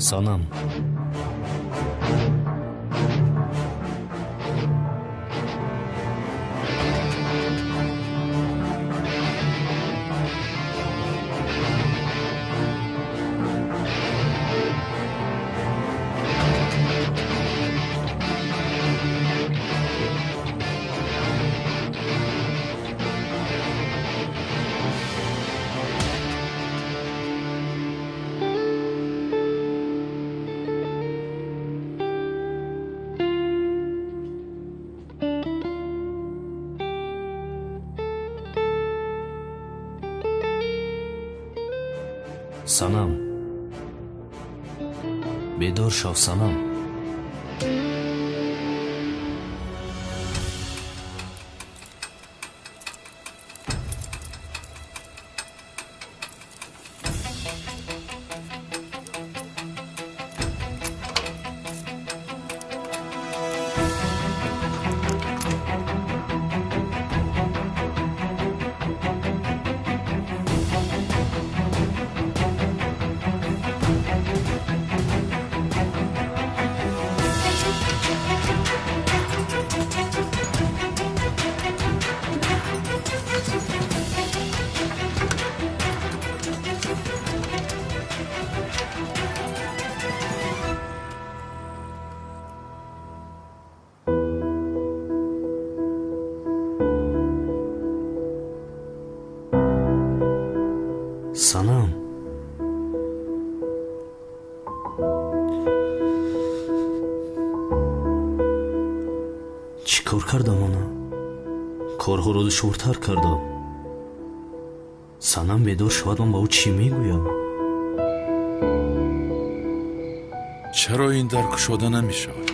Санам, Санам, бедор шав, Санам. Санам, чӣ кор кардам? Ана корҳоро душвортар кардам. Санам бедор шавад, ман ба ӯ чӣ мегӯям? Чаро ин дар кушода намешавад?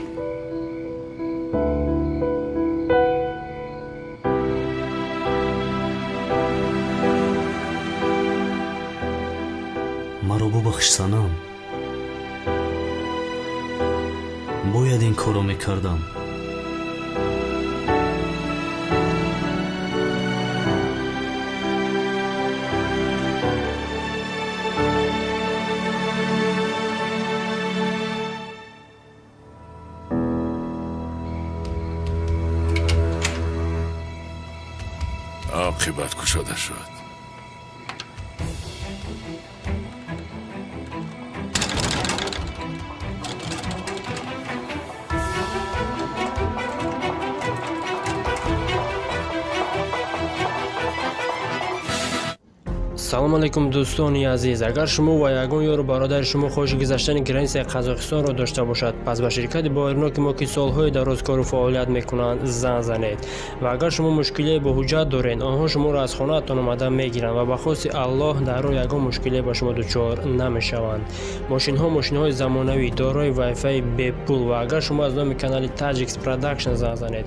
Маро бубахш, Санам, бояд ин корро мекардам. Оқибат кушода шуд. Салом алайкум, дӯстони азиз. Агар шумо ва ягон ёру бародари шумо хоҳиши гузаштани границаи Қазоқистонро дошта бошад, пас ба ширкати боирноки мо, ки солҳои дароз кору фаъолият мекунанд, занг занед. Ва агар шумо мушкилие бо ҳуҷҷат доред, онҳо шуморо аз хонаатон омада мегиранд ва ба хости Аллоҳ дар роҳ ягон мушкилие ба шумо дучор намешаванд. Мошинҳо мошинҳои замонавӣ, дорои вайфаи бепул. Ва агар шумо аз номи канали Таҷикс Продакшн занг занед,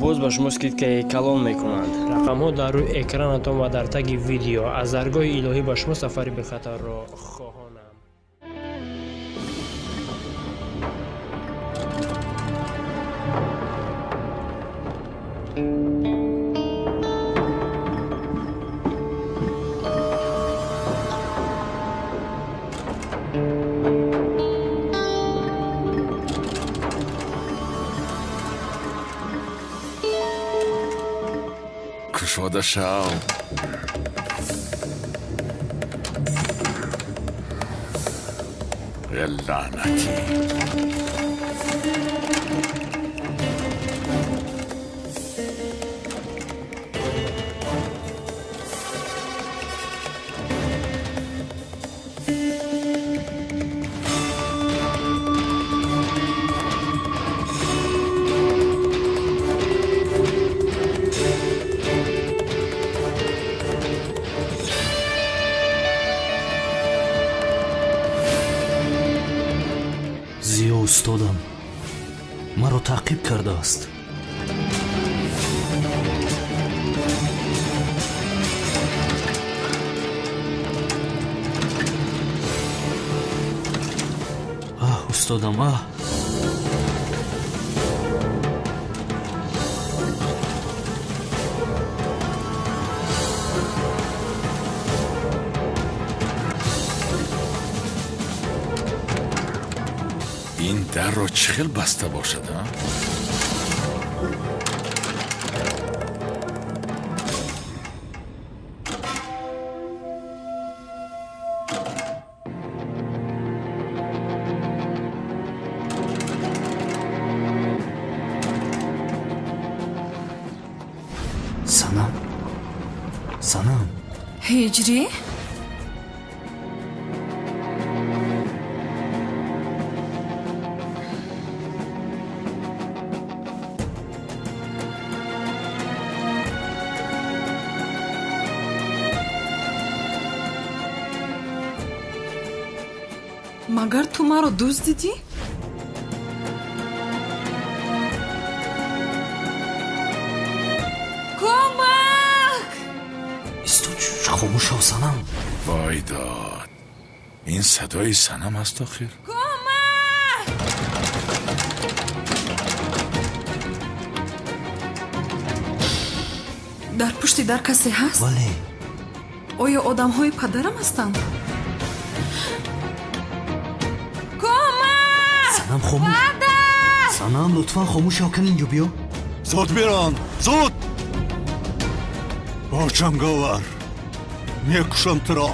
боз ба шумо скидкаи калон мекунанд. Рақамҳо дар рӯи экранатон ва дар таги видео. Аз даргоҳи илоҳӣ ба шумо сафари бехатарро хоҳонам. Кушода шав. Лаънатӣ. Зиё устодам маро таъқиб кардааст. Аҳ, устодам, аҳ! Ин дарро чӣ хел баста бошад, а? Санам, Санам. Ҳиҷрӣ? Магар ту маро дуздидӣ? Кӯмак! Исто, хомӯш шав, Санам. Вой дод, ин садои Санам аст охир. Кӯмак! Дар пушти дар касе ҳаст? Бале. Оё одамҳои падарам ҳастанд? Кӯмак! Санам, хомӯш. Падар! Санам, лутфан хомӯш шав, кани инҷо биё. Зуд бирон, зуд! Бо ҷанговар мекушам туро.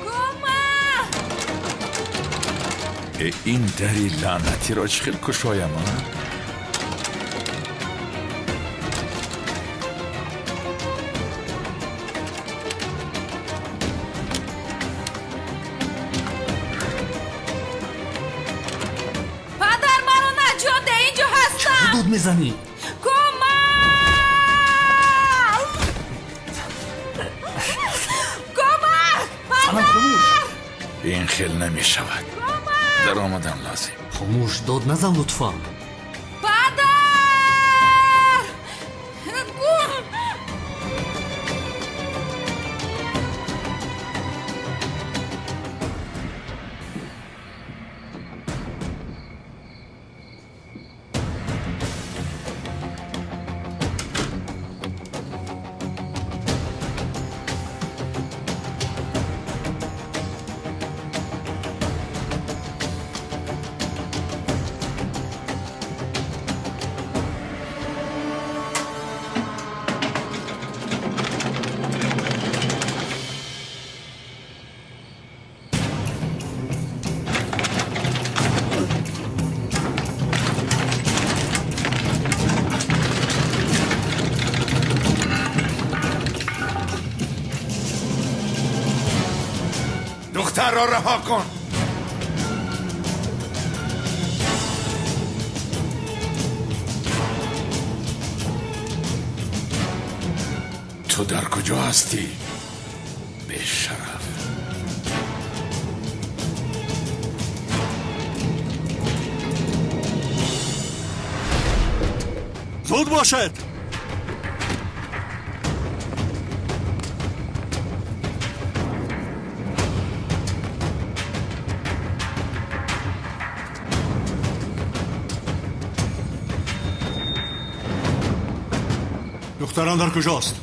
Кӯмак! Э, ин дари лаънатиро чӣ хел кушоям, а? Падар, маро наҷот деҳ, инҷо ҳастам! Дод мезанӣ? Кӯмак! Кӯмак! Санам, хомӯш. Ин хел намешавад, даромадан лозим. Хомӯш, дод назан, лутфан. Падар! Гум! Духтарро раҳо кун. Ту дар куҷо ҳастӣ, бешараф? Зуд бошед! Духтарам дар куҷост?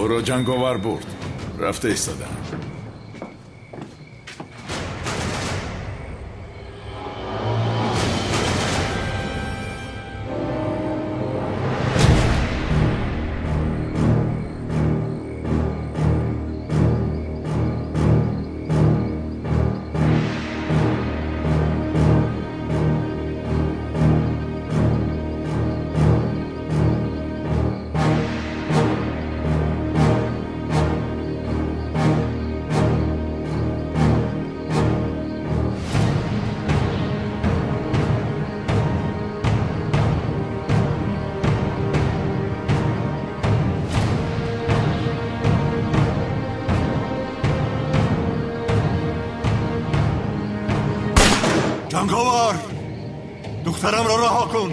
Ӯро ҷанговар бурд, рафта истодаам. Ҷанговар, духтарамро раҳо кун.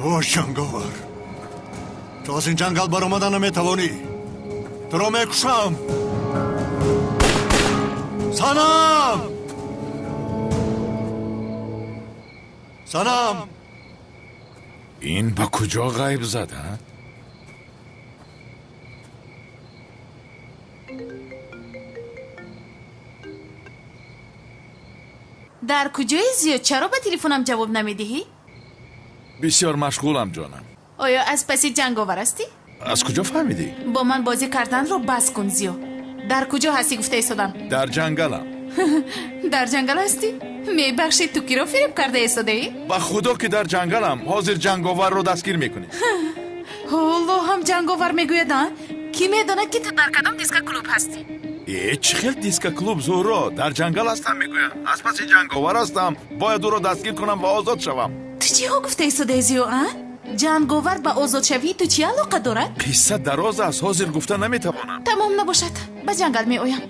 О, ҷанговар, ту аз ин ҷангал баромада наметавонӣ. Туро мекушам. Санам! Санам! Ин ба куҷо ғайб зад, а? Дар куҷои, Зиё? Чаро ба телефонам ҷавоб намедиҳӣ? Бисёр машғулам, ҷонам. Оё аз паси ҷанговар ҳастӣ? Аз куҷо фаҳмидӣ? Бо ман бозӣ карданро бас кун, Зиё. Дар куҷо ҳастӣ, гуфта истодам? Дар ҷангалам. Дар ҷангал ҳастӣ? Мебахшед, ту киро фиреб карда истодаӣ? Ба худо, ки дар ҷангалам. Ҳозир ҷанговарро дастгир мекунӣ. Ҳоло ҳам ҷанговар мегӯяд, а? Кӣ медонад, ки ту дар кадом диска клуб ҳастӣ? Э, чӣ хел диска клуб, Зуҳро? Дар ҷангал ҳастам, мегӯям, аз паси ҷанговар ҳастам. Бояд ӯро дастгир кунам ва озод шавам. Ту чиҳо гуфта истодаи, Зиё, а? Ҷанговар ба озодшавии ту чӣ алоқа дорад? Қисса дароз аст, ҳозир гуфта наметавонам. Тамом, набошад, ба ҷангал меоям.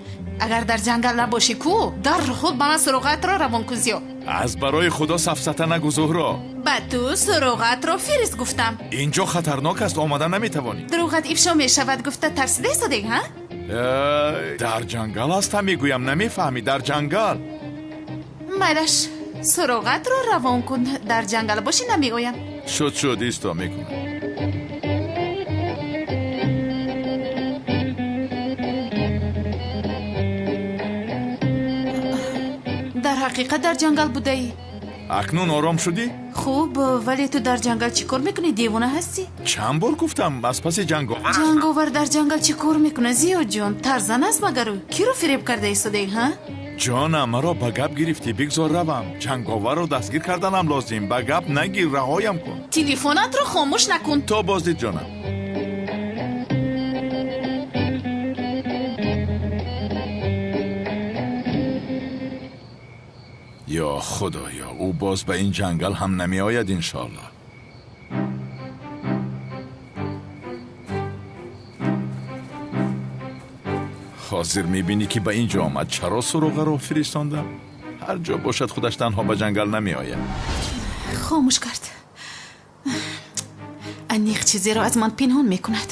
Агар дар ҷангал набошӣ ку, дарҳол ба ман суроғаатро равон кун, Зиё. Аз барои худо, сафсата нагӯ, Зуҳро. Ба ту суроғаатро фирист, гуфтам. Инҷо хатарнок аст, омада наметавонӣ. Дурӯғат ифшо мешавад гуфта тарсида истодег, ҳа? Дар ҷангал ҳастам, мегӯям, намефаҳмӣ? Дар ҷангал. Майлаш, суроғатро равон кун. Дар ҷангал бошӣ, намеоям. Шуд, шуд, исто, мекунам. Дар ҳақиқат дар ҷангал будаӣ? Акнун ором шудӣ? Хуб, вале ту дар ҷангал чӣ кор мекунӣ? Девона ҳастӣ? Чанд бор гуфтам, аз паси ҷанговар ҳастам. Ҷанговар дар ҷангал чӣ кор мекунад, Зиёҷон? Тарзан аст магар ӯ? Киро фиреб карда истодаӣ, ҳа? Ҷонам, маро ба гап гирифтӣ. Бигзор равам, ҷанговарро дастгир карданам лозим. Ба гап нагир, раҳоям кун. Телефонатро хомӯш накун. То боздид, ҷонам. Ё худоё, ӯ боз ба ин ҷангал ҳам намеояд, иншоаллоҳ. Ҳозир мебинӣ, ки ба ин ҷо омад. Чаро суроғаро фиристондам? Ҳар ҷо бошад, худаш танҳо ба ҷангал намеояд. Хомӯш кард. Аниқ чизеро аз ман пинҳон мекунад.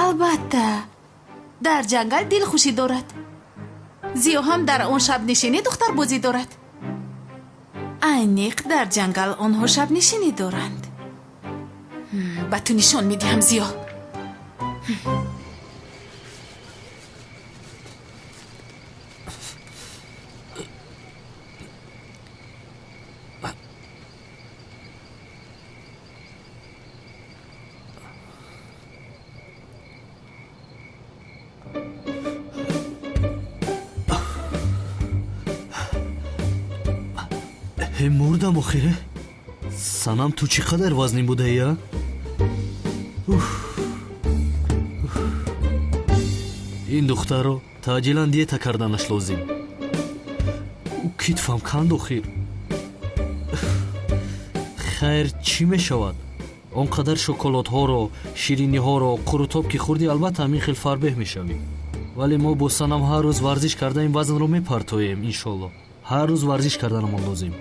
Албатта, дар ҷангал дилхушӣ дорад. Зиё ҳам дар он шабнишинӣ духтарбозӣ дорад. Аниқ дар ҷангал онҳо шабнишинӣ доранд. Ба ту нишон медиҳам, Зиё. Э, мурдам охире. Санам, ту чӣ қадар вазнин будаи, а? Уф. Уф. Ин духтарро таъҷилан диета карданаш лозим. Ӯ китфам канд охир. Хайр, чӣ мешавад? Он қадар шоколадҳоро, шириниҳоро, қурутоб ки хӯрдӣ, албатта ҳамин хел фарбеҳ мешавӣ. Вале мо бо Санам ҳар рӯз варзиш карда ин вазнро мепартоем, иншолло. Ҳар рӯз варзиш карданамон лозим.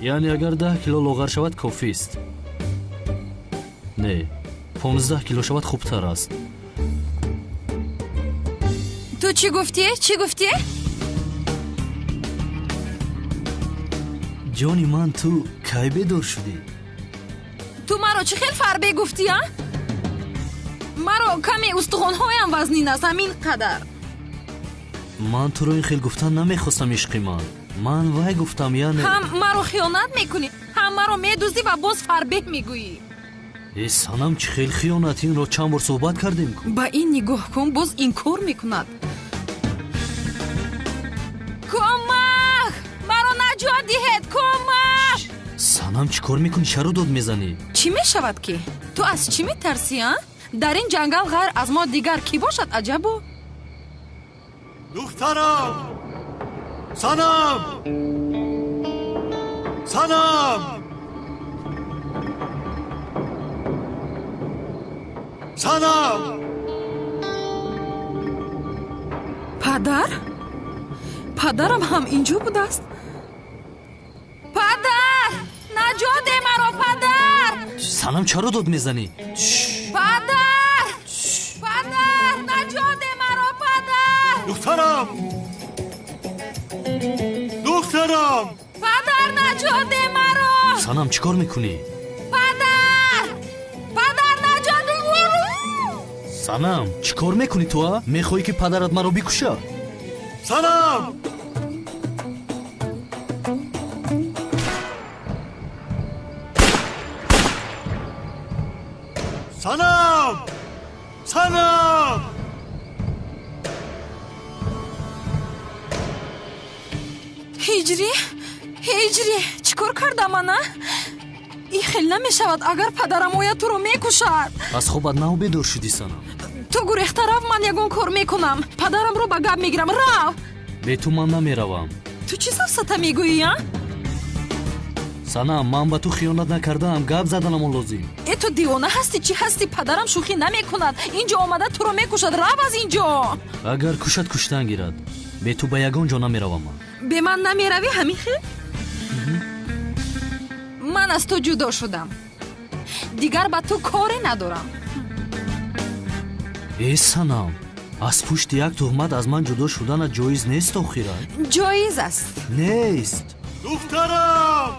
Яъне агар 10 кило лоғар шавад, кофист. Не, 15 кило шавад, хубтар аст. Ту чӣ гуфтӣ? Чӣ гуфтӣ? Ҷони ман, ту кай бедор шудӣ? Ту маро чӣ хел фарбе гуфтӣ, а? Маро каме устухонҳоям вазнин аст, ҳамин қадар. Ман туро ин хел гуфтан намехостам, ишқи ман. Ман вай гуфтам, яъне. Ҳам маро хиёнат мекунӣ, ҳам маро медуздӣ ва боз фарбеҳ мегӯӣ. Э, Санам, чӣ хел хиёнат? Инро чанд бор суҳбат кардем ку. Ба ин нигоҳ кун, боз инкор мекунад. Кӯмак, маро наҷот диҳед, кӯмак! Санам, чӣ кор мекунӣ? Чаро дод мезанӣ? Чӣ мешавад ки? Ту аз чӣ метарсӣ, а? Дар ин ҷангал ғайр аз мо дигар кӣ бошад, аҷабо? Духтарам! Санам! Санам! Санам! Падар, падарам ҳам инҷо будааст. Падар, наҷот де маро. Санам, чаро дод мезанӣ? Падар! Падар, наҷот де маро, падар! Духтарам! Духтарам! Падар, наҷот де маро! Санам, чӣ кор мекунӣ? Падар! Падар, наҷот де маро! Санам, чӣ кор мекунӣ ту, а? Мехоҳӣ ки падарат маро бикушад? Санам! Санам! Санам! Ҳиҷрӣ, ҳиҷрӣ, чӣ кор кардам ана? Ин хел намешавад, агар падарам ояд туро мекушад. Аз хобат нав бедор шудӣ, Санам. Ту гурехта рав, ман ягон кор мекунам. Падарамро ба гап мегирам. Рав! Бе ту ман намеравам. Ту чӣ сафсата мегӯӣ, а? Санам, ман ба ту хиёнат накардаам, гап заданамон лозим. Э, ту девона ҳастӣ, чӣ ҳастӣ? Падарам шӯхӣ намекунад. Инҷо омада туро мекушад. Рав аз инҷо. Агар кушад, куштан гирад. Бе ту ба ягон ҷо намеравам ман. Бе ман намеравӣ, ҳамин хел? Ман аз ту ҷудо шудам. Дигар ба ту коре надорам. Э, Санам, аз пушти як туҳмат аз ман ҷудо шуданат ҷоиз нест охира? Ҷоиз аст. Нест. Духтарам!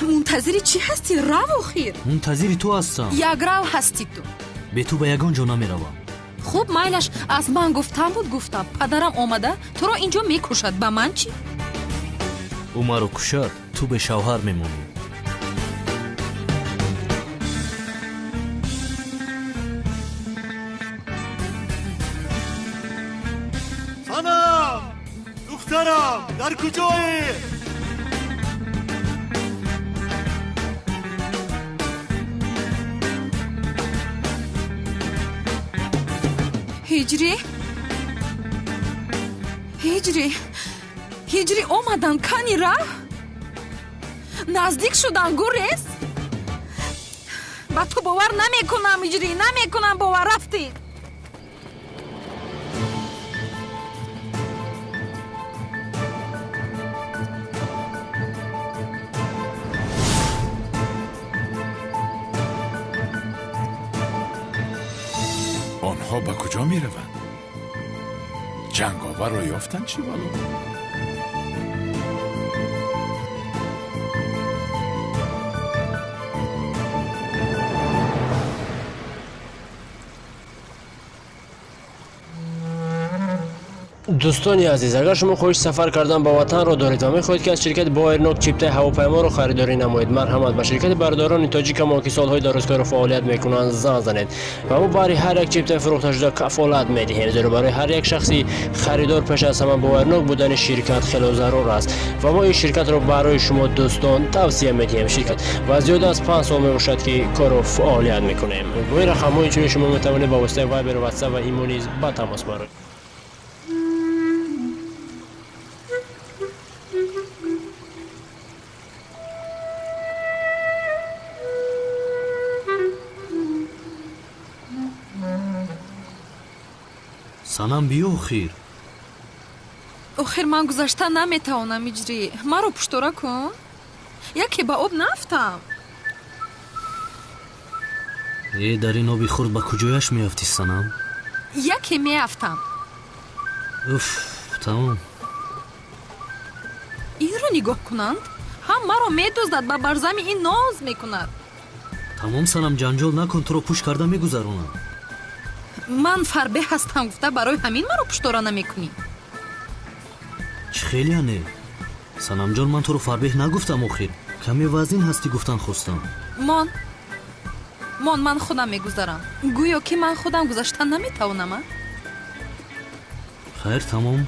Мунтазири чӣ ҳастӣ? Рав охир. Мунтазири ту ҳастам. Якрав ҳастӣ ту. Бе ту ба ягон ҷо намеравам. Хуб, майлаш, аз ман гуфтам буд, гуфтам. Падарам омада туро инҷо мекушад. Ба ман чӣ? Ӯ маро кушад, ту бе шавҳар мемонӣ. Санам! Духтарам, дар куҷоӣ? Ҳиҷрӣ, ҳиҷрӣ, ҳиҷрӣ, омадан, кани рав. Наздик шудан, гурез. Ба ту бовар намекунам, ҳиҷрӣ, намекунам бовар. Рафтӣ. Онҳо ба куҷо мераванд? Ҷанговарро ёфтанд чӣ бало? Дӯстони азиз, агар шумо хоҳиши сафар кардан ба ватанро доред ва мехоҳед ки аз ширкати Боэрнок чиптаи ҳавопайморо харидорӣ намоед, марҳамат ба ширкати бародарони тоҷикамон, ки солҳои дарозкорро фаъолият мекунанд, занг занед ва мо баҳри ҳар як чиптаи фурӯхташуда кафолат медиҳем, зеро барои ҳар як шахси харидор пеш аз ҳама боварнок будани ширкат хело зарур аст ва мо ин ширкатро барои шумо дӯстон тавсия медиҳем. Ширкат ва зиёда аз 5 сол мебошад, ки корро фаъолият мекунем. Бо ин рақамҳо инчунин шумо метавонед ба воситаи Вайбер, Ватсап ва Имо низ ба тамос бароед. Санам, биё охир. Охир ман гузашта наметавонам, иҷрӣ. Маро пуштора кун. Яке ба об нафтам. Э, дар ин оби хурд ба куҷояш меафтӣ, Санам? Яке меафтам. Уф, тамом. Инро нигоҳ кунанд, ҳам маро медуздад, ба барзами ин ноз мекунад. Тамом, Санам, ҷанҷол накун, туро пӯш карда мегузаронам. Ман фарбе ҳастам гуфта барои ҳамин маро пуштора намекунӣ. Чӣ хеле не? Санамҷон, ман туро фарбеҳ нагуфтам охир. Каме вазнин ҳастӣ гуфтан хостам. Мон, мон, ман худам мегузарам. Гӯё ки ман худам гузаштан наметавонам, а? Хайр, тамом.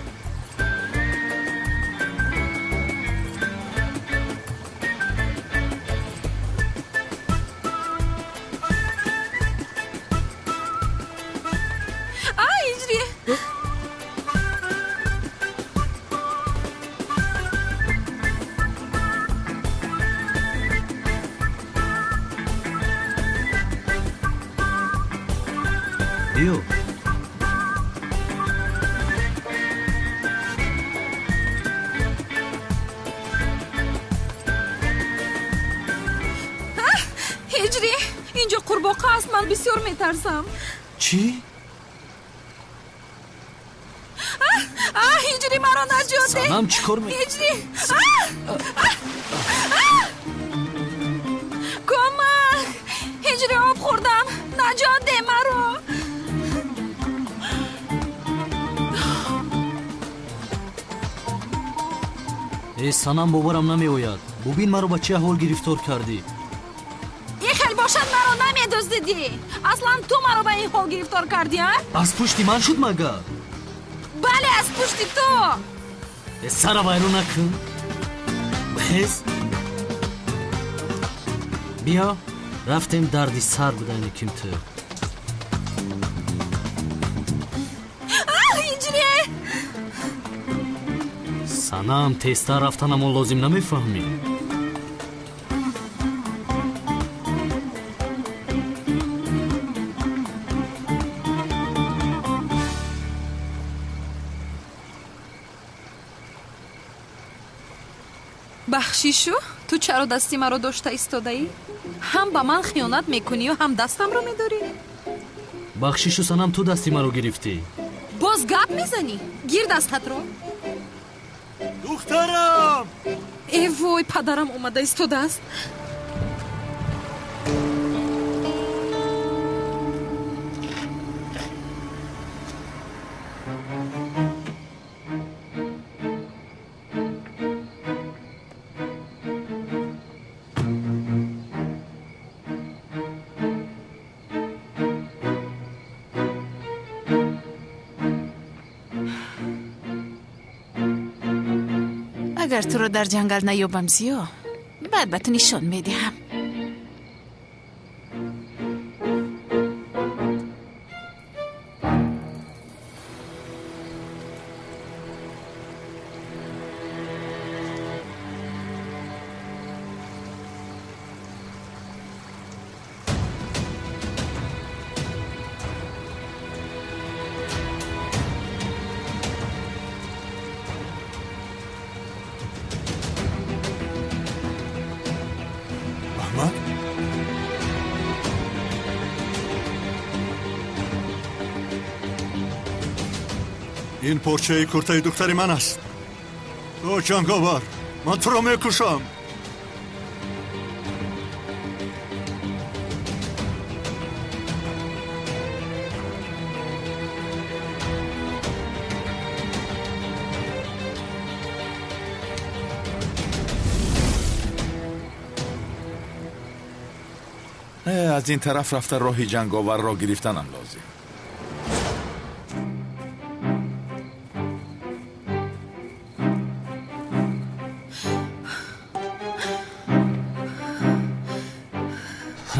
Биё. Ҳиҷрӣ. Қурбоқа аст, ман бисёр метарсам. Чӣ? Ҳиҷри, маро наҷот деҳ! Санам, чӣ кор Ҳиҷри! Кӯмак! Ҳиҷри, об хӯрдам! Наҷот деҳ маро! Э, Санам, боварам намеояд. Бубин, маро ба чӣ аҳвол гирифтор кардӣ. Ин хел бошад, маро намедуздидӣ. Аслан ту маро ба ин ҳол гирифтор кардӣ, а? Аз пушти ман шуд магар? Бале, аз пушти ту. Э, сара вайрон накун. Бихез. Биё, рафтем, дарди сар будани ким ту. Ҳиҷри! Санам, тезтар рафтанамон лозим, намефаҳмӣ? Бахшишу, ту чаро дасти маро дошта истодаӣ? Ҳам ба ман хиёнат мекунию, ҳам дастамро медорӣ? Бахшишу, Санам, ту дасти маро гирифтӣ. Боз гап мезанӣ? Гир дастатро. Духтарам! Э вой, падарам омада истодааст. Агар туро дар ҷангал наёбам, Зиё, баъд ба ту нишон медиҳам. Аҳмад? Ин порчаи куртаи духтари ман аст. О, ҷанговар, ман туро мекушам. Аз ин тараф рафта роҳи ҷанговарро гирифтанам лозим.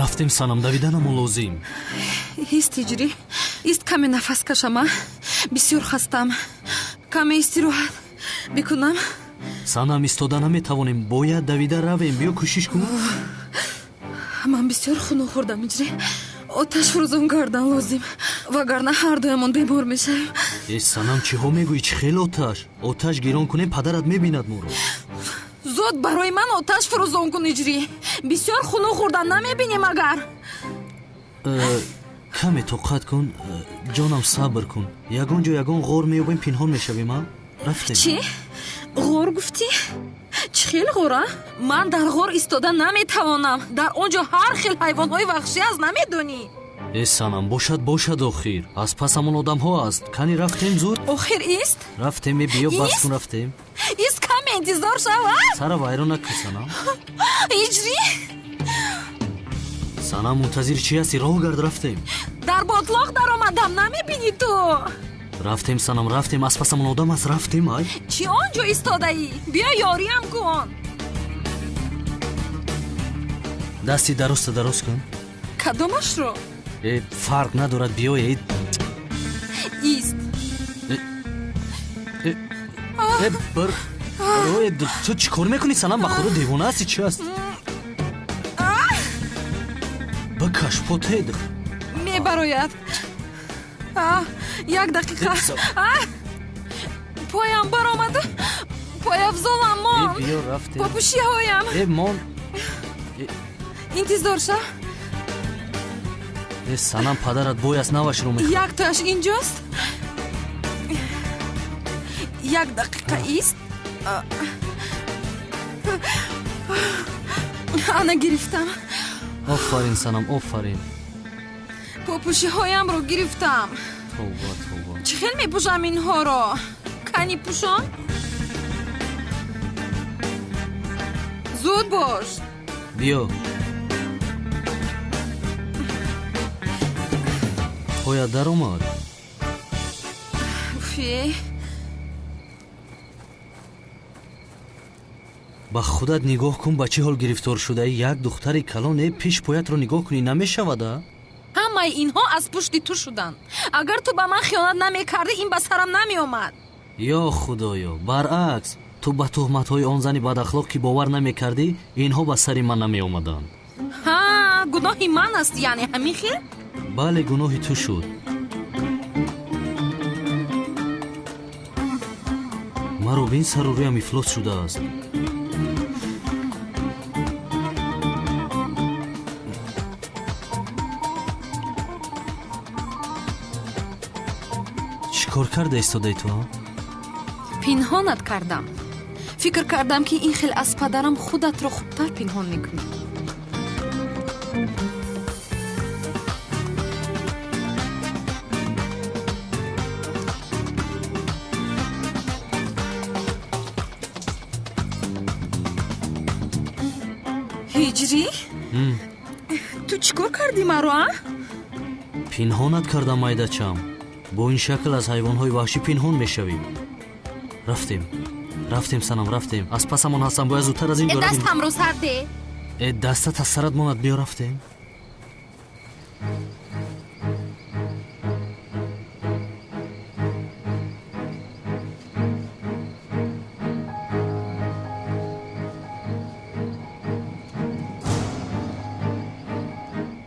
Рафтем, Санам, давиданамон лозим. Ист, Ҳиҷрӣ, ист, каме нафас кашама. Бисёр хастам. Каме истироҳат бикунам. Санам, истода наметавонем, бояд давида равем. Биё, кӯшиш кун. Ман бисёр хунук хӯрдам, Ҳиҷрӣ. Оташ фурӯзон кардан лозим, вагарна ҳардуямон бемор мешавем. Э, Санам, чиҳо мегӯӣ? Чӣ хел оташ? Оташ гирон кунем, падарат мебинад моро. Зуд барои ман оташ фурӯзон кун, Ҳиҷрӣ. Бисёр хунук хӯрдан, намебинем агар. Каме тоқат кун, ҷонам, сабр кун. Ягон ҷо, ягон ғор меёбем, пинҳон мешавем, а? Рафтем. Чӣ? Ғор гуфтӣ? Чӣ хел ғор, а? Ман дар ғор истода наметавонам. Дар он ҷо ҳар хел ҳайвонҳои ваҳшӣ аст, намедонӣ? Э, Санам, бошад, бошад, охир аз пасамон одамҳо аст. Кани, рафтем зуд. Охир ист. Рафтем, э, биё, бас кун, рафтем. Ист, каме интизор шав, а? Сара вайрон накун, Санам. Ҳиҷрӣ! Санам, мунтазири чӣ ҳасти? Роҳ гард, рафтем. Дар ботлоқ даромадам, намебинӣ ту? Рафтем, Санам, рафтем, аз пасамон одам аст, рафтем, ай. Чӣ он ҷо истодаӣ? Биё, ёриам кун. Дасти дарозта дароз кун. Кадомашро? Э, фарқ надорад, биё, э. Ист. Э, э, бір, э, ту чӣ кор мекунӣ, Санам? Ба худо, девона ҳасти, чӣ аст? Бикаш потед. Мебарояд. Як дақиқа. Поям баромад, пойафзолам монд. Биё, рафтем. Попӯшиҳоям. Э, мон. Интизор шав. Э, Санам, падарат бой аст, навашро мехоҳад. Яктояш инҷост. Як дақиқа ист. Ана, гирифтам. Офарин, Санам, офарин. Попӯшиҳоямро гирифтам. Тавба, тавба. Чӣ хел мепӯшам инҳоро? Кани, пӯшон. Зуд бош. Биё, поят даромад. Уфе. Ба худат нигоҳ кун, ба чӣ ҳол гирифтор шудаӣ. Як духтари калон, э, пеш поятро нигоҳ кунӣ, намешавад, а? Ҳамаи инҳо аз пушти ту шуданд. Агар ту ба ман хиёнат намекардӣ, ин ба сарам намеомад. Ё Худоё, баръакс, ту ба туҳматҳои он зани бадахлоқ ки бовар намекардӣ, инҳо ба сари ман намеомаданд. Ҳа, гуноҳи ман аст, яъне ҳамин хел? Бале, гуноҳи ту шуд. Маро бин, сару рӯям ифлос шудааст. Чӣ кор карда истодаи ту, а? Пинҳонат кардам. Фикр кардам, ки ин хел аз падарам худатро хубтар пинҳон мекунӣ. Ҳиҷрӣ, ту чӣ кор кардӣ маро, а? Пинҳонат кардам, майдачам. Бо ин шакл аз ҳайвонҳои ваҳшӣ пинҳон мешавӣ. Рафтем, рафтем, Санам, рафтем. Аз пасамон ҳастам, бояд зудтар аз ин Э, ҷо равем. Дастамро сар де. Э, дастат аз сарат монад. Биё, рафтем.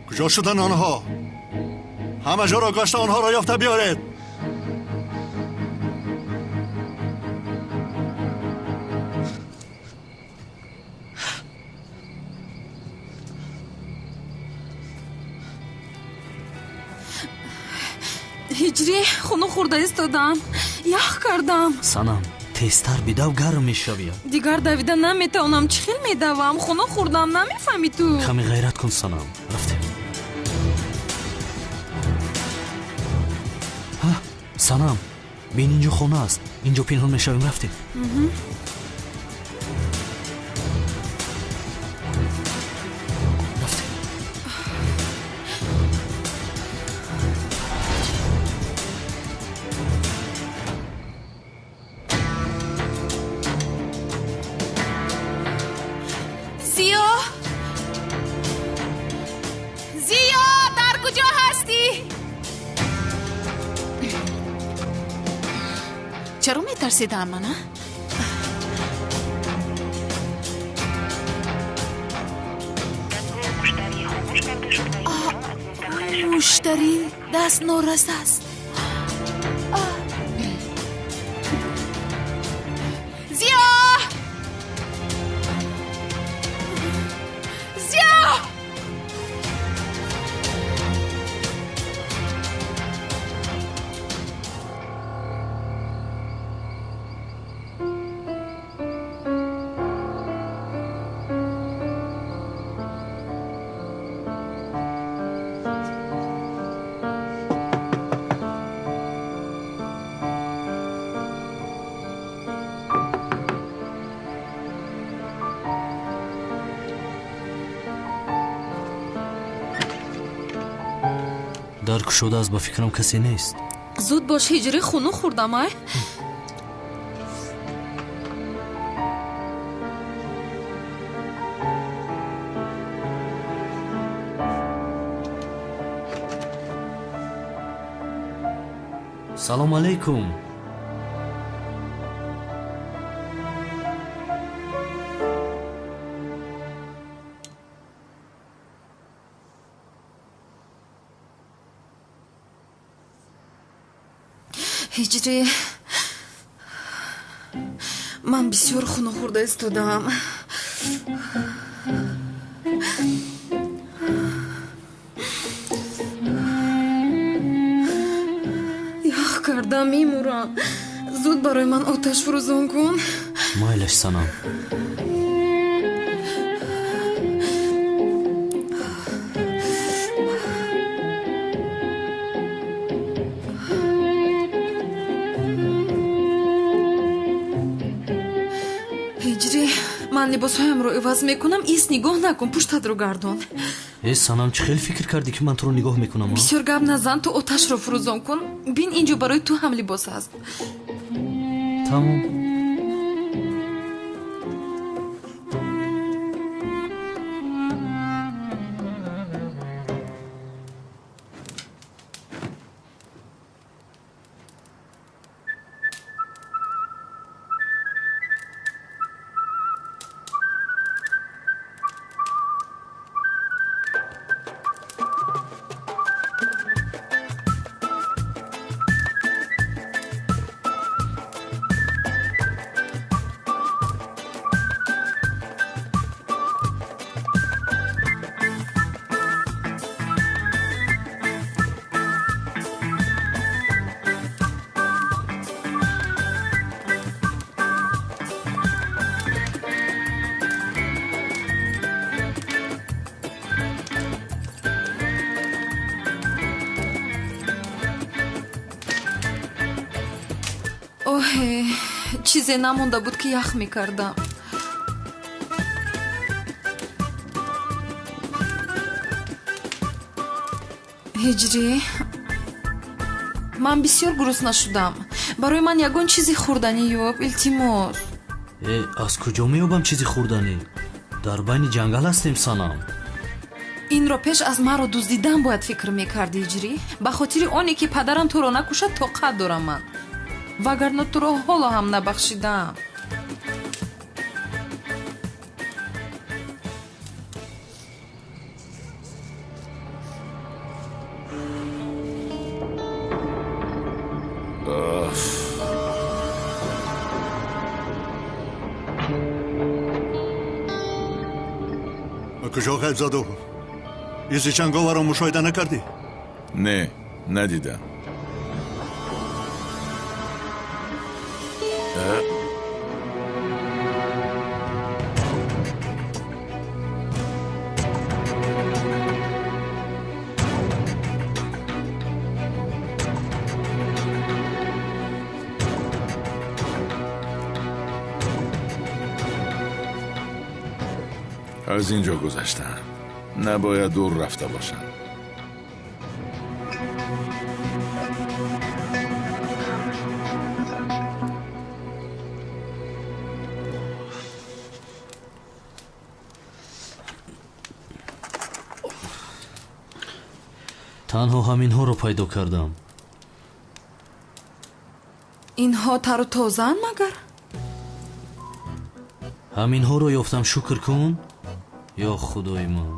Куҷо шуданд онҳо? Ҳама ҷоро гашта, онҳоро ёфта биёред. Ҳиҷрӣ, хунук хӯрда истодам, ях кардам. Санам, тезтар бидав, гарм мешавӣ. Дигар давида наметавонам. Чӣ хел медавам? Хунук хӯрдам, намефаҳмӣ ту? Каме ғайрат кун, Санам, рафтем. Ҳа, Санам, бин, инҷо хона аст, инҷо пинҳон мешавем. Рафтем. Рафтем. Зиё, Зиё, дар куҷо ҳастӣ? Чаро метарсидаам мана? Муштарӣ даст норас аст. Зиё, Зиё! Дар кушода аст, ба фикрам, касе нест. Зуд бош, Ҳиҷрӣ, хунук хӯрдам, ай. Салом алейкум. Ҳиҷрӣ, ман бисёр хунук хӯрда истодаам. Хӯрда мемурам. Зуд барои ман оташ фурӯзон кун. Майлаш, Санам. Ҳиҷрӣ, ман либосҳоямро иваз мекунам. Ис, нигоҳ накун, пуштатро гардон. Э, Санам, чӣ хел фикр кардӣ, ки ман туро нигоҳ мекунам? Бисёр гап назан, ту оташро фурӯзон кун. Бин, ин ҷо барои ту ҳам либос аст. Тамом. Оҳе, чизе намонда буд, ки ях мекардам. Ҳиҷрӣ, ман бисёр гурусна шудам. Барои ман ягон чизи хӯрданӣ ёб, илтимос. Э, аз куҷо меёбам чизи хӯрданӣ? Дар байни ҷангал ҳастем, Санам. Инро пеш аз маро дуздидан бояд фикр мекарди, Ҳиҷрӣ. Ба хотири оне ки падарам туро накушад, тоқат дорам ман, вагарна туро ҳоло ҳам набахшидам. Ба куҷо ғайб заду? Изи ҷанговарро мушоҳида накардӣ? Не, надидам. Аз ин ҷо гузаштанд, набояд дур рафта бошанд. Танҳо ҳаминҳоро пайдо кардам. Инҳо тару тозаанд магар? Ҳаминҳоро ёфтам, шукр кун, ё худои ман.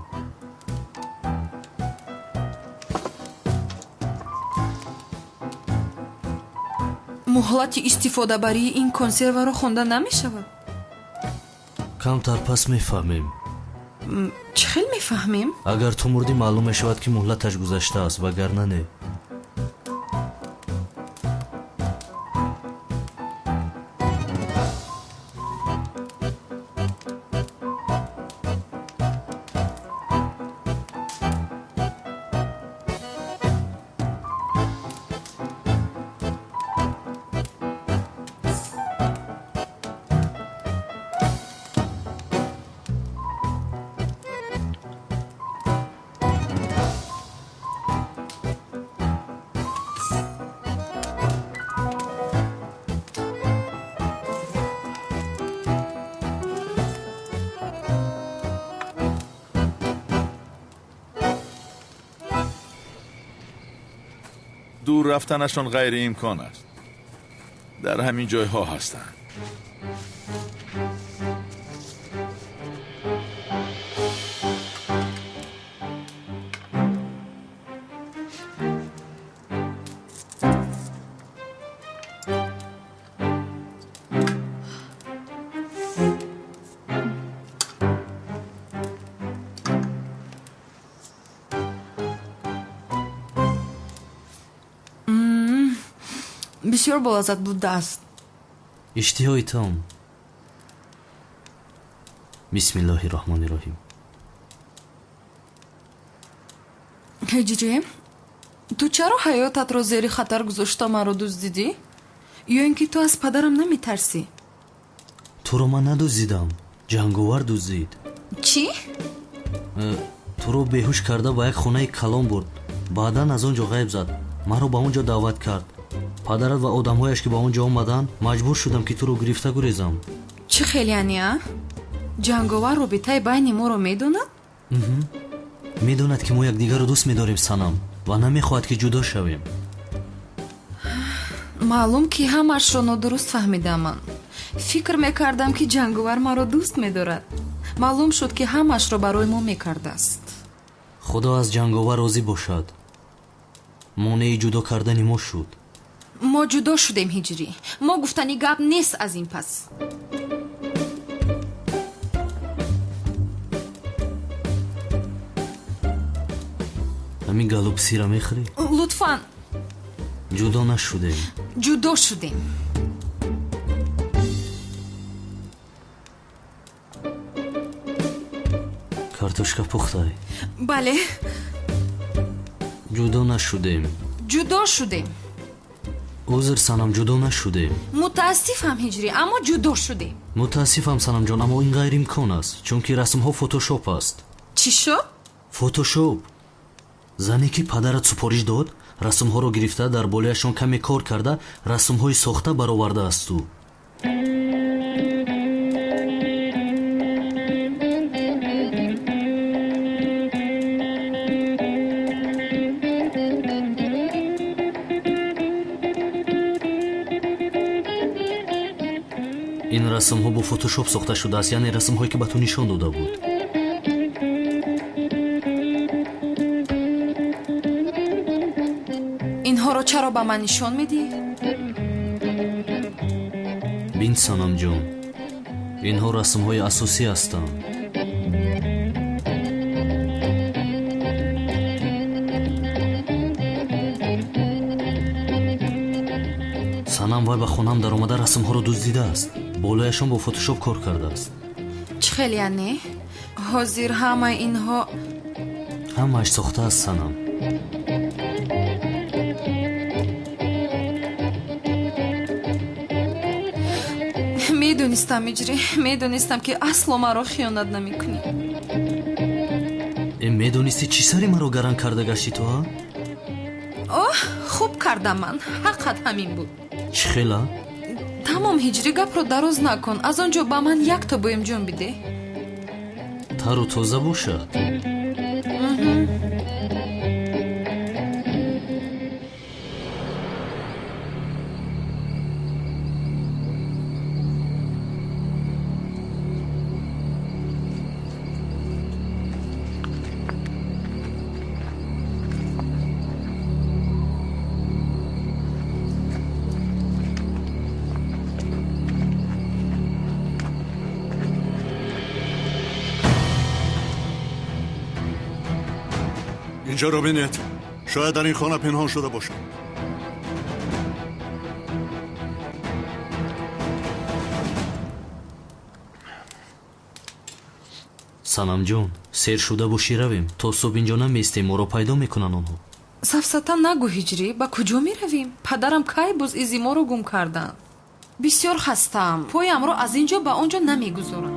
Муҳлати истифодабарии ин консерваро хонда намешавад. Камтар пас мефаҳмем. Чӣ хел мефаҳмем? Агар ту мурдӣ, маълум мешавад, ки муҳлаташ гузаштааст, вагарна не. Дур рафтанашон ғайриимкон аст. Дар ҳамин ҷойҳо ҳастанд. Бисёр болаззат будааст. Иштиҳои том. Бисмиллоҳи роҳмони роҳим. Ҳиҷрӣ, ту чаро ҳаётатро зери хатар гузошта маро дуздидӣ? Ё ин ки ту аз падарам наметарсӣ? Туро ман надуздидам, ҷанговар дуздид. Чӣ? Туро беҳуш карда ба як хонаи калон бурд. Баъдан аз он ҷо ғайб зад. Маро ба он ҷо даъват кард. Падарат ва одамҳояш ки ба он ҷо омаданд, маҷбур шудам ки туро гирифта гурезам. Чӣ хел яъне, а? Ҷанговар робитаи байни моро медонад? Медонад ки мо якдигарро дӯст медорем, Санам, ва намехоҳад ки ҷудо шавем. Маълум ки ҳамаашро нодуруст фаҳмидам ман. Фикр мекардам ки ҷанговар маро дӯст медорад. Маълум шуд ки ҳамаашро барои мо мекардааст. Худо аз ҷанговар розӣ бошад. Монеи ҷудо кардани мо шуд. Мо ҷудо шудем, Ҳиҷрӣ. Мо гуфтани гап нест аз ин пас. Ҳамин галупсира мехӯрӣ? Лутфан. Ҷудо нашудем. Ҷудо шудем. Картошка пухтай? Бале. Ҷудо нашудем. Ҷудо шудем. Узр, Санам, ҷудо нашудем. Мутаассифам, Ҳиҷрӣ, аммо ҷудо шудем. Мутаассифам, Санамҷон, аммо ин ғайриимкон аст, чунки расмҳо фотошоп аст. Чӣ шуд? Фотошоп. Зане ки падарат супориш дод, расмҳоро гирифта дар болояшон каме кор карда, расмҳои сохта баровардааст ӯ. Ин расмҳо бо фотошоп сохта шудааст, яъне расмҳое ки ба ту нишон дода буд. Инҳоро чаро ба ман нишон медиҳӣ? Бин, Санамҷон, инҳо расмҳои асосӣ ҳастанд. Санам, вай ба хонаам даромада расмҳоро дуздидааст. Болояшон бо фотошоп кор кардааст. Чӣ хел яъне? Ҳозир ҳамаи инҳо ҳамааш сохтааст, Санам. Медонистам, Иҷрӣ, медонистам ки асло маро хиёнат намекунӣ. Медонисти чӣ сари маро гаран карда гашти ту, ҳа? Оҳ, хуб кардам ман. Ҳаққат ҳамин буд. Чӣ хела? Тамом, Ҳиҷрӣ, гапро дароз накун. Аз он ҷо ба ман якто боимҷон бидеҳ. Тару тоза бошад. اینجا رو بینید. شاید در این خانه پنهان شده باشد. Санамҷон, сер шуда бошӣ равем. То субҳ инҷо намеистем, моро пайдо мекунанд онҳо. Сафсата нагӯ, Ҳиҷрӣ, ба куҷо меравем? Падарам кай боз изи моро гум карданд? Бисёр хастаам. Поямро аз ин ҷо ба он ҷо намегузорам.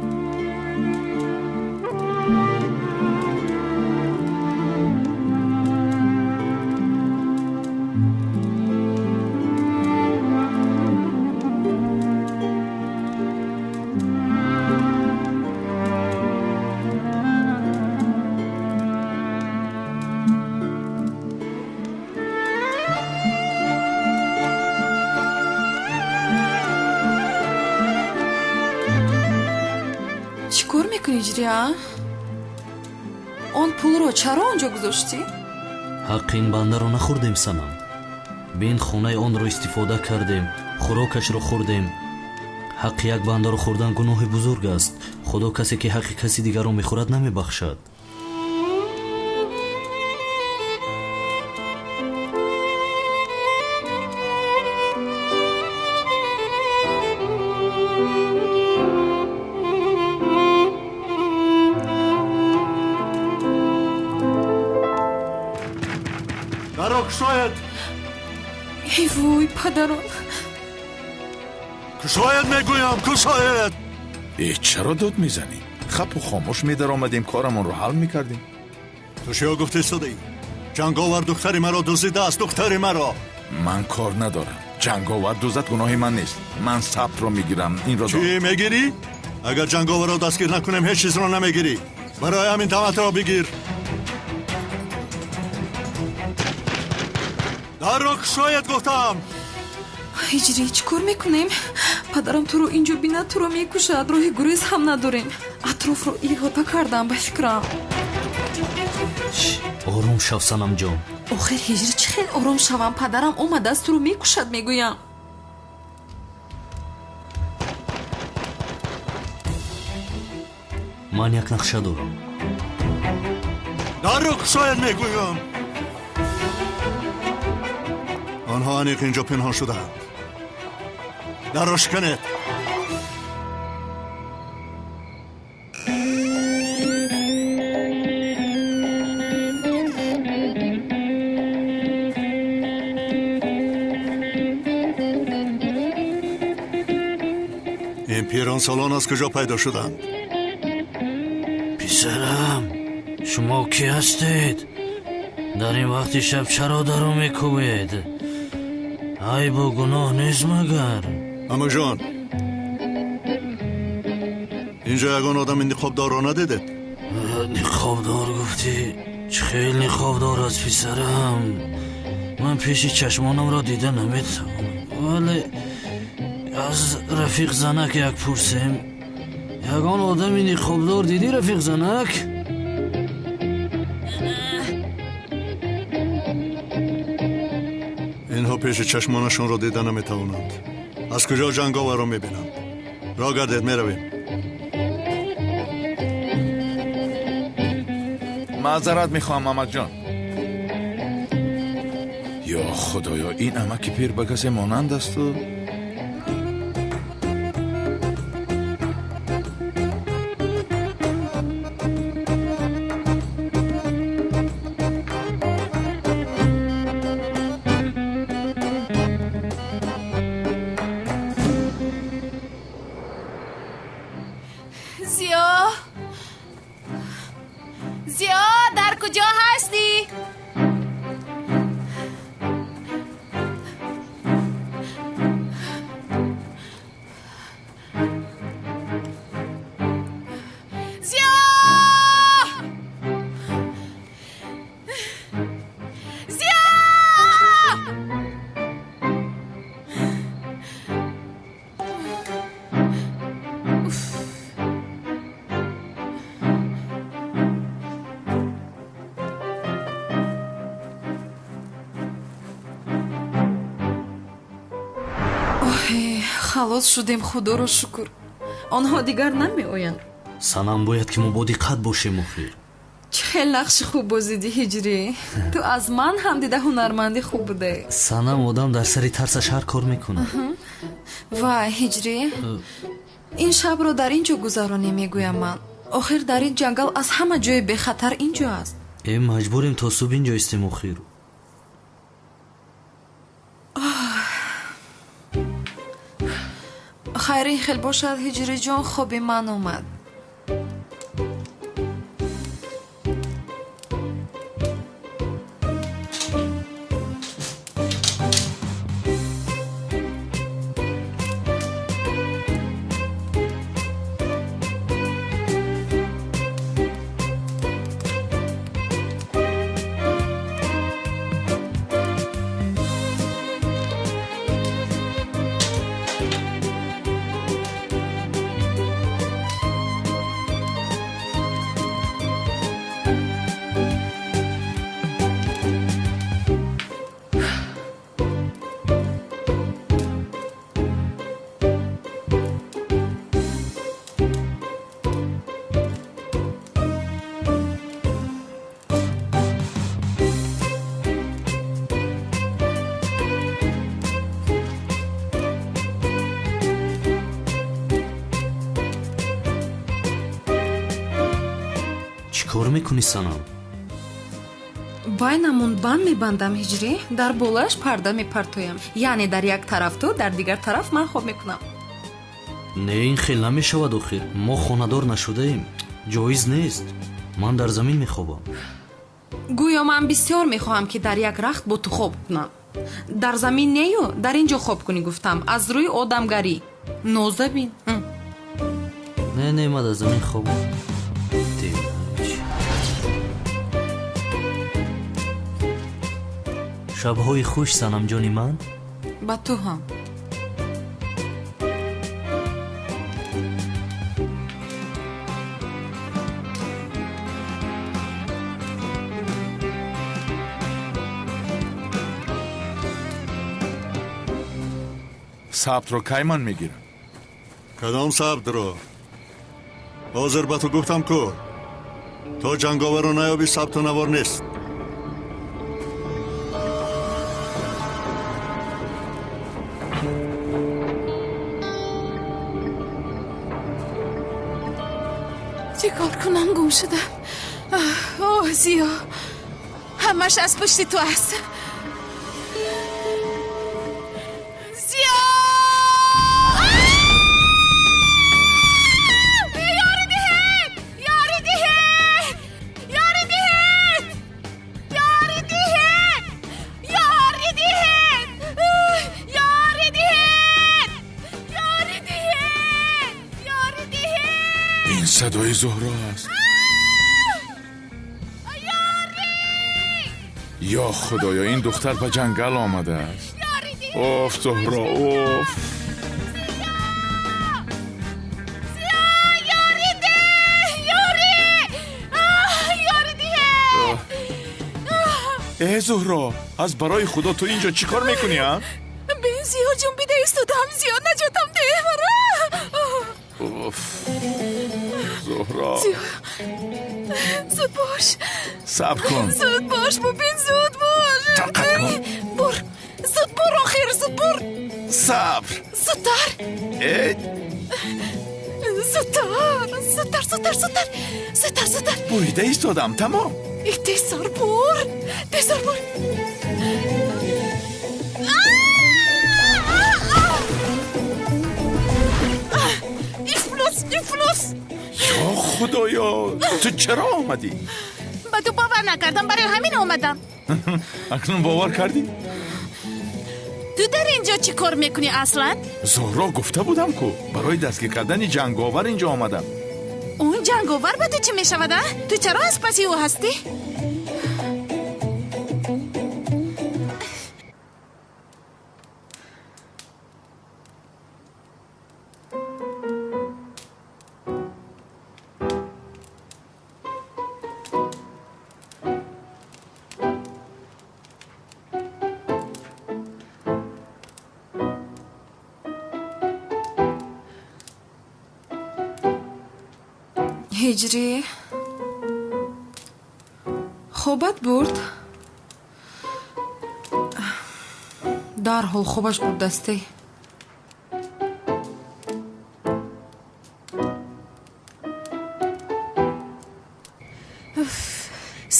Чӣ кор мекунӣ, Ҳиҷрӣ, а? Он пулро чаро он ҷо гузоштӣ? Ҳаққи ин бандаро нахӯрдем, Санам. Бин, хонаи онро истифода кардем, хӯрокашро хӯрдем. Ҳаққи як бандаро хӯрдан гуноҳи бузург аст. Худо касе ки ҳаққи каси дигарро мехӯрад намебахшад. Дарро кушоед! Эй вой, падарам! Кушоед, мегӯям, кушоед! Э, чаро дод мезанӣ? Хапу хомӯш медаромадем, корамонро ҳал мекардем. Ту чиё гуфта истодаӣ? Ҷанговар духтари маро дуздидааст, духтари маро! Ман кор надорам. Ҷанговар дуздад, гуноҳи ман нест. Ман сабтро мегирам, инро чӣ мегирӣ? Агар ҷанговарро дастгир накунем, ҳеҷ чизро намегирӣ. Барои ҳамин таматро бигир. Дарро кушоед, гуфтам! Ҳиҷрӣ, чӣ кор мекунем? Падарам туро инҷо бинад, туро мекушад. Роҳи гурез ҳам надорем. Атрофро иҳота кардам, ба фикрам. Ором шав, Санамҷон. Охир, Ҳиҷрӣ, чӣ хел ором шавам? Падарам омадааст, туро мекушад, мегӯям. Ман як нақша дорам. Дарро кушоед, мегӯям! Онҳо аниқ инҷо пинҳон шудаанд. Дарро шиканед! Ин пиронсолон аз куҷо пайдо шуданд? Писарам, шумо кӣ ҳастед? Дар ин вақти шаб чаро даро мекӯбед? Айбу гуноҳ нест магар? Амаҷон, инҷо ягон одами ниқобдорро надидед? Ниқобдор гуфтӣ? Чӣ хел ниқобдор аст, писарам? Ман пеши чашмонамро дида наметавонам, вале аз рафиқ занак як пурсем. Ягон одами ниқобдор дидӣ, рафиқ занак? Инҳо пеши чашмонашонро дида наметавонанд. Аз куҷо ҷанговарро мебинанд? Роҳ гардед, меравем. Маъзарат мехоҳам, амакҷон. Ё худоё, ин амаки пир ба касе монанд асту? Зиё, Зиё, дар куҷо ҳастӣ? Зиё, Зиё! Оҳе, халос шудем, худоро шукр. Онҳо дигар намеоянд. Санам, бояд ки мо бодиққат бошем охир. Чӣ хел нақши хуб бозидӣ, Ҳиҷрӣ. Ту аз ман ҳам дида ҳунарманди хуб будаӣ. Санам, одам дар сари тарсаш ҳар кор мекунад. Вай, Ҳиҷрӣ, ин шабро дар ин ҷо гузаронем, мегӯям ман. Охир дар ин ҷангал аз ҳама ҷои бехатар ин ҷо аст. Э, маҷбурем то субҳ ин ҷо истем охир. Хайр, ин хел бошад, Ҳиҷриҷон, хоби ман омад. Чӣ кор мекунӣ, Санам? Байнамон банд мебандам, Ҳиҷрӣ, дар болояш парда мепартоям. Яъне дар як тараф ту, дар дигар тараф ман хоб мекунам. Не, ин хел намешавад охир. Мо хонадор нашудаем. Ҷоиз нест. Ман дар замин мехобам. Гӯё ман бисёр мехоҳам, ки дар як рахт бо ту хоб кунам. Дар замин нею, дар ин ҷо хоб кунӣ гуфтам, аз рӯи одамгарӣ. Ноза бин. Не, не, ман дар замин хобам. Шабҳои хуш, санамҷони ман. Ба ту ҳам. Сабтро кай ман мегирам? Кадом сабтро? Ҳозир ба ту гуфтам ку, то ҷанговарро наёбӣ сабту навор нест. Чӣ кор кунам, гум шудам. Оҳ, Зиё, ҳамаш аз пушти ту аст. Зиё! Ёрӣ диҳед! Ёрӣ диҳед! Ёрӣ диҳед! Ёрӣ диҳед! Ёрӣ диҳед! Ёрӣ диҳед! Ёрӣ диҳед! Ёрӣ диҳед! Ин садои Зуҳро аст. Ё Худоё, ин духтар ба ҷангал омадааст. Оф, Зуҳро, оф. Э, Зуҳро, аз барои Худо ту ин ҷо чӣ кор мекунӣ, а? Бин, Зиё, ҷунбида истодам. Зиё, наҷотам деҳ маро. Оф, Зуҳро. Зиё, зуд бош. Сабр кун. Зуд бош, бубин, зуд бош. Тоқат кун. Бур, зуд бур, охир, зуд бур. Сабр. Зудтар. Э? Зудтар, зудтар, зудтар, зудтар, зудтар, зудтар. Бурида истодам, тамом. Тезтар бур, тезтар бур. Ифлос, ифлос. Ё Худоё, ту чаро омадӣ? Ба ту бовар накардам, барои ҳамин омадам. Акнун бовар кардӣ? Ту дар ин ҷо чӣ кор мекунӣ аслан? Зуҳро, гуфта будам ку, барои дастгир кардани ҷанговар ин ҷо омадам. Он ҷанговар ба ту чӣ мешавад, а? Ту чаро аз паси ӯ ҳастӣ? Ҳиҷрӣ, хобат бурд? Дарҳол хобаш бурдастӣ.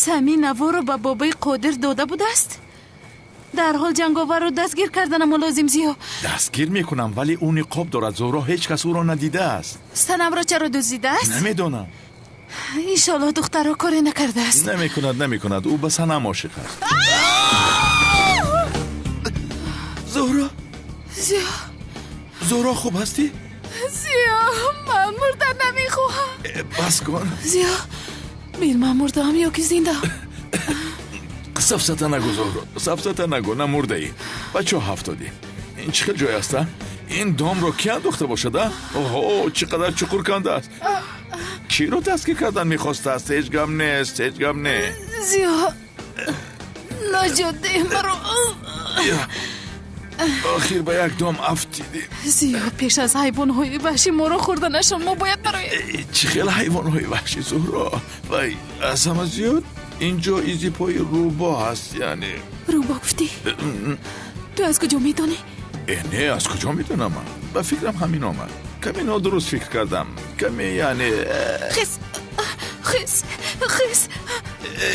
Сами наворо ба бобои Қодир дода будааст? Дарҳол ҷанговарро дастгир карданамо лозим, Зиё. Дастгир мекунам, вале ӯ ниқоб дорад. Зуҳро, ҳеҷ кас ӯро надидааст. Санамро чаро дуздидааст? Намедонам. Иншоаллоҳ духтарро коре накардааст. Намекунад, намекунад. Ӯ ба Санам ошиқ аст. Зуҳро. Зиё. Зуҳро, хуб ҳастӣ? Зиё, ман мурдан намехоҳам. Бас кун. Зиё, бин, ман мурдаам ё ки зиндаам? Сафсата нагӯ, Зуҳро, сафсата нагӯ, намурдаӣ. Ба чоҳ ҳафтодӣ. Ин чӣ хел ҷой аст, а? Ин домро ки андохта бошад, а? Оҳо, чӣ қадар чуқур кандааст. Киро дастгир кардан мехостааст? Ҳеҷ гап нест, ҳеҷ гап не. Зиё, наҷот деҳ маро. Охир ба як дом афтидӣ. Зиё, пеш аз ҳайвонҳои ваҳшӣ моро хӯрданашон мо бояд барои Чӣ хел ҳайвонҳои ваҳшӣ, Зуҳро? Вай, аз ҳама зиёд ин ҷо изи пои рӯбоҳ аст, яъне. Рӯбоҳ гуфтӣ? Ту аз куҷо медонӣ? Э, не, аз куҷо медонам ман? Ба фикрам ҳамин омад. Каме нодуруст фикр кардам. Каме, яъне. Хез, Хез, хез,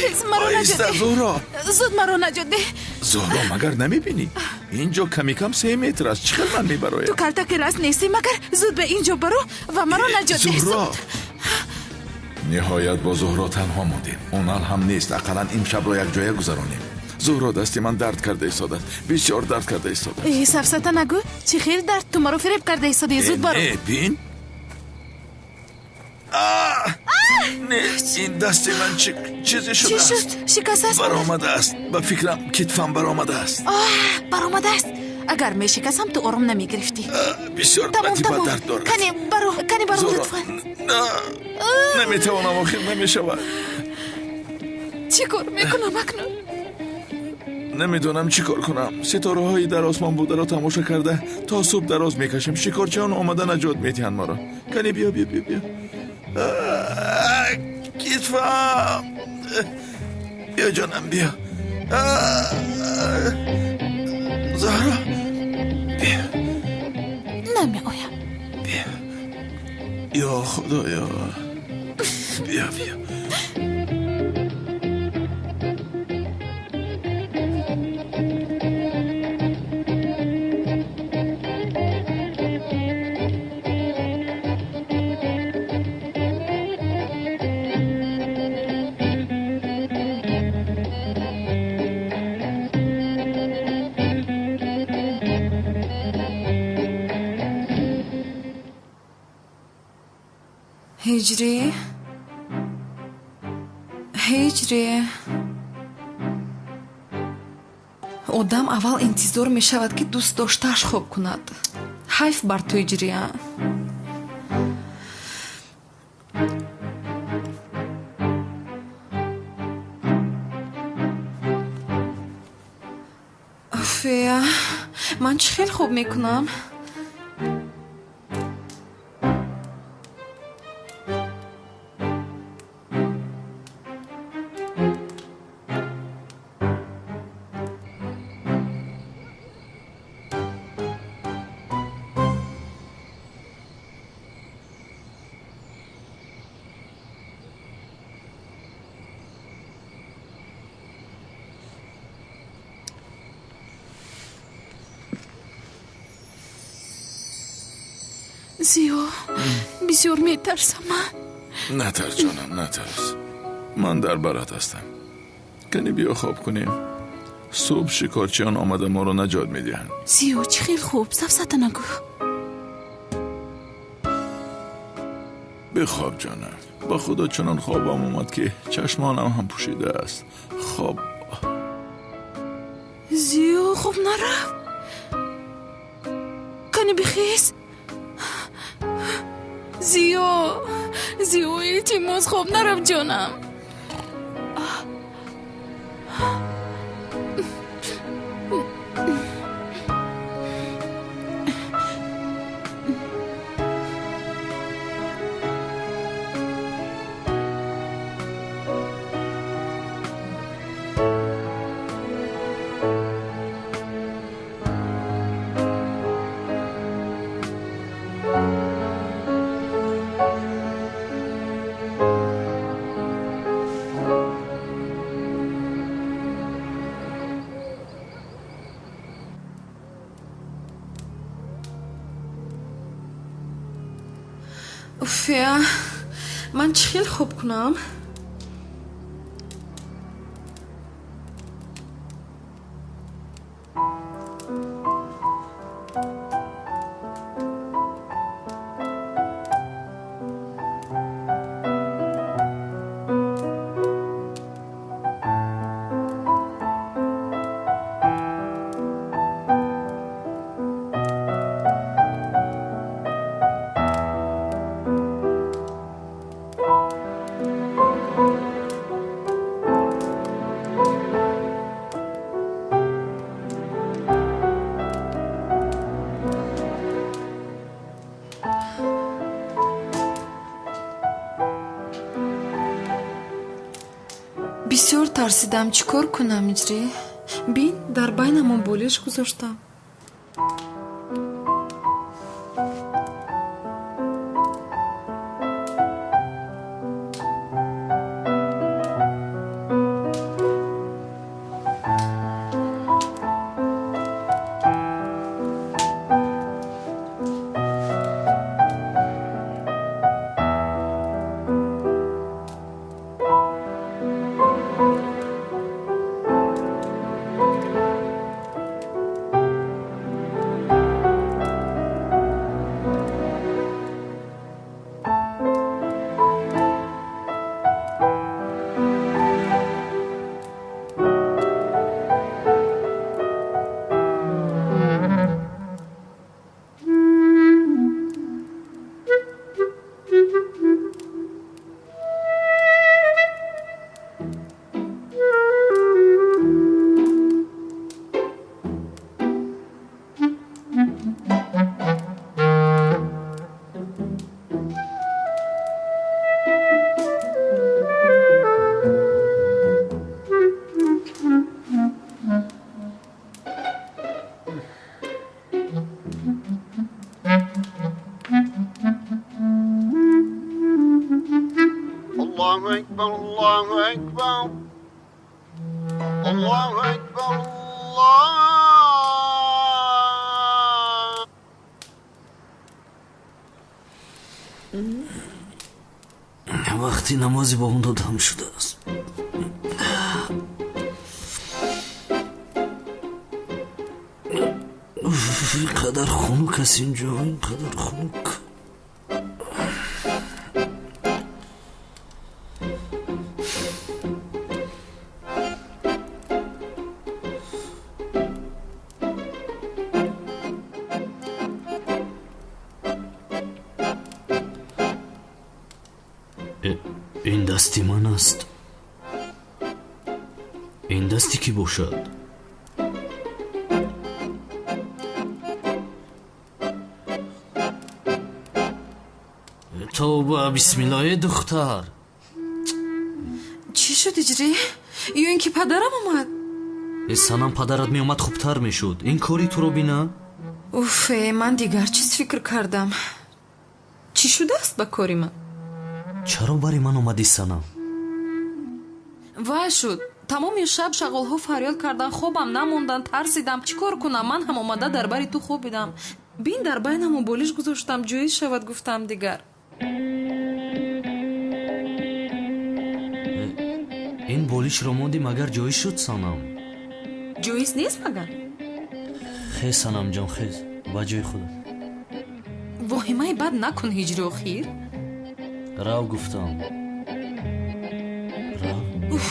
хез, маро наҷот деҳ. Зуҳро, зуд маро наҷот деҳ. Зуҳро, магар намебинӣ? Ин ҷо ками кам 3 метр аст. Чӣ хел ман мебароям? Ту калтаки раст нестӣ, магар? Зуд ба ин ҷо баро ва маро наҷот деҳ. Зуҳро! Ниҳоят бо Зуҳро танҳо мондем. Онал ҳам нест, ақаллан имшабро якҷоя гузаронем. Зуҳро, дасти ман дард карда истодааст, бисёр дард карда истодааст. Э, сафсата нагӯ, чӣ хел дард? Ту маро фиреб карда истодаӣ. Зуд баро. Не, бин. Не, ин дасти ман чизе Чӣ шудааст. шуд? Шикастааст? Баромадааст, ба фикрам, китфам баромадааст. Баромадааст? Агар мешикастам, ту ором намегирифтӣ. Бисёр Тамом, бадиба тамом. дард дорад. Кане баро, кане баро. Зуҳро, Лутфан. наметавонам, охир намешавад. Чӣ кор мекунам акнун? Намедонам чӣ кор кунам. Ситораҳои дар осмон бударо тамошо карда то субҳ дароз мекашем. Шикорчиён омада наҷот медиҳанд моро. Кани биё, биё, биё, биё. Китфам, биё, ҷонам, биё. Зуҳро, биё. Намеоям. Биё, ё худоё, биё, биё. Ҳиҷрӣ, ҳиҷрӣ, одам аввал интизор мешавад, ки дӯст доштааш хоб кунад. Ҳайф бар ту, ҳиҷрия. Фея, ман чӣ хел хоб мекунам? Зиё, бисёр метарсам ман. Натарс, ҷонам, натарс, ман дар барат ҳастам. Кани биё хоб кунем. Субҳ шикорчиён омада моро наҷот медиҳанд. Зиё, чӣ хел хуб? Сафсата нагӯ. Бихоб, ҷонам. Ба худо, чунон хобам омад, ки чашмонам ҳам пӯшидааст. Хоб. Зиё, хоб нарафт. Кани бихез. Зиё, Зиё, илтимос, хоб нарафт, ҷонам. Уфя, ман чӣ хел хоб кунам? Бисёр тарсидам, чӣ кор кунам, иҷрӣ? Бин, дар байнамон болиш гузоштам. Аллоҳу акбар, Аллоҳу акбар, Аллоҳ. Вақти намози бомдод ҳам шудааст. Ин қадар хунук аст инҷо, ин қадар хунук. Ин дасти ман аст. Ин дасти кӣ бошад? Тавба, бисмиллоҳ, духтар. Чӣ шуд, Иҷрӣ? Ё ин ки падарам омад? Э, Санам, падарат меомад, хубтар мешуд. Ин кори туро бина? Уф, ман дигар чиз фикр кардам. Чӣ шудааст ба кори ман? Чаро бари ман омадӣ, Санам? Вай шуд. Тамоми шаб шағолҳо фарёд карданд, хобам намонданд, тарсидам. Чӣ кор кунам? Ман ҳам омада дар бари ту хобидам. Бин, дар байнамо болиш гузоштам, ҷоиз шавад, гуфтам дигар. Ин болишро монди, магар ҷоиз шуд, Санам? Ҷоиз нест магар? Хез, Санамҷон, хез, ба ҷои худат. Воҳимаи бад накун, Ҳиҷри охир. Рав, гуфтам. Рав. Уф.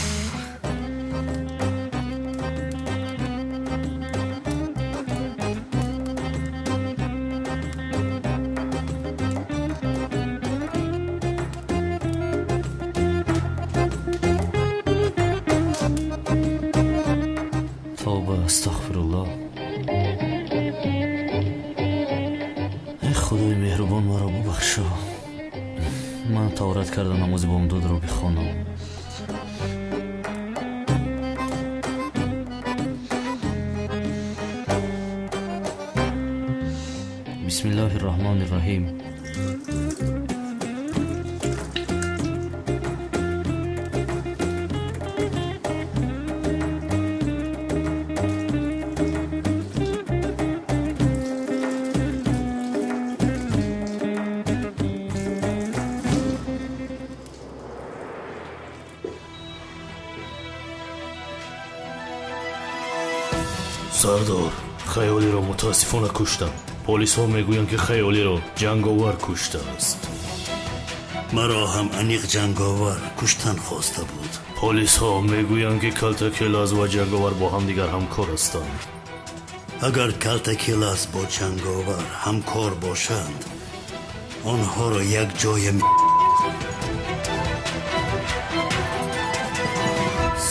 Тавба, астағфируллоҳ. Эй Худои меҳрубон, маро бубахшо. Ман таҳорат карда намози бомдодро бихонам. Бисмиллоҳи рраҳмони рраҳим. Сардор, Хаёлиро мутаассифона куштам. Полисҳо мегӯянд, ки Хаёлиро ҷанговар куштааст. Маро ҳам аниқ ҷанговар куштан хоста буд. Полисҳо мегӯянд, ки Калтакелаз ва ҷанговар бо ҳамдигар ҳамкор ҳастанд. Агар Калтакелаз бо ҷанговар ҳамкор бошанд, онҳоро як ҷоя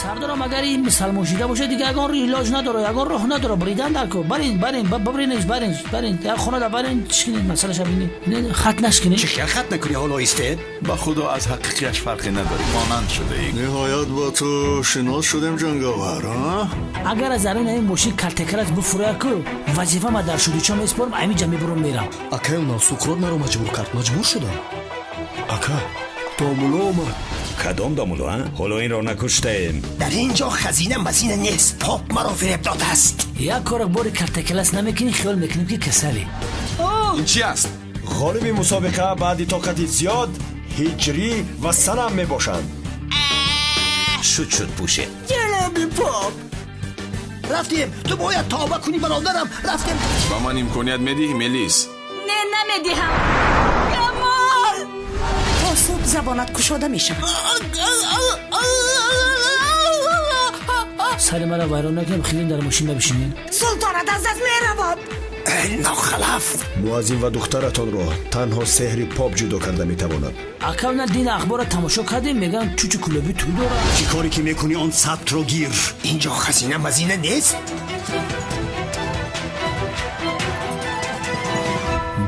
Сардорам, агар ин мусалмон шида бошад, дигар ягон илоҷ надорад, ягон роҳ надорад. Бридан дарко. Барин, барин, бибринеш, барин, барин. Як хонада барин, чӣ кунед, масъалаша бинед. Хат нашкунед. Чӣ хел хат накунӣ, ҳоло истед? Ба худо, аз ҳақиқияш фарқе надорӣ, монанд шудаӣ. Ниҳоят бо ту шинос шудем, ҷанговар, а? Агар аз дарун ин мошин Калтакелаз буфурая ку, вазифа ма дар шудичо месупорам, ҳаминҷа мебурам, мерам. Акаю нав Суқрот маро маҷбур кард, маҷбур шудам. Ака, домуло омад. Кадом домуло, а? Ҳоло инро накуштаем. Дар ин ҷо хазина мазина нест. Поп маро фиреб додааст. Як кора бори Калтакелаз намекунӣ, хиёл мекунем, ки касалӣ. Ин чи аст? Ғолиби мусобиқа баъди тоқати зиёд Ҳиҷрӣ ва Санам мебошанд. Шуд, шуд, пӯшед. Ҷаноби поп, рафтем. Ту бояд тавба кунӣ, бародарам. Рафтем. Ба ман имконият медиҳӣ, Мелис? Не, намедиҳам. Камол! То субҳ забонат кушода мешавад. Сари маро вайрон накунем, хеле дар мошин набишинед. Султонат аз даст меравад. Нохалаф! Муаззин ва духтаратонро танҳо сеҳри поп ҷудо карда метавонад. Ака, на дин ахборро тамошо кардем, мегӯянд чучу кулоби ту дорад. Чӣ коре ки мекунӣ, он сабтро гир. Инҷо хазина мазина нест.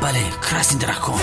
Бале, красный дракон.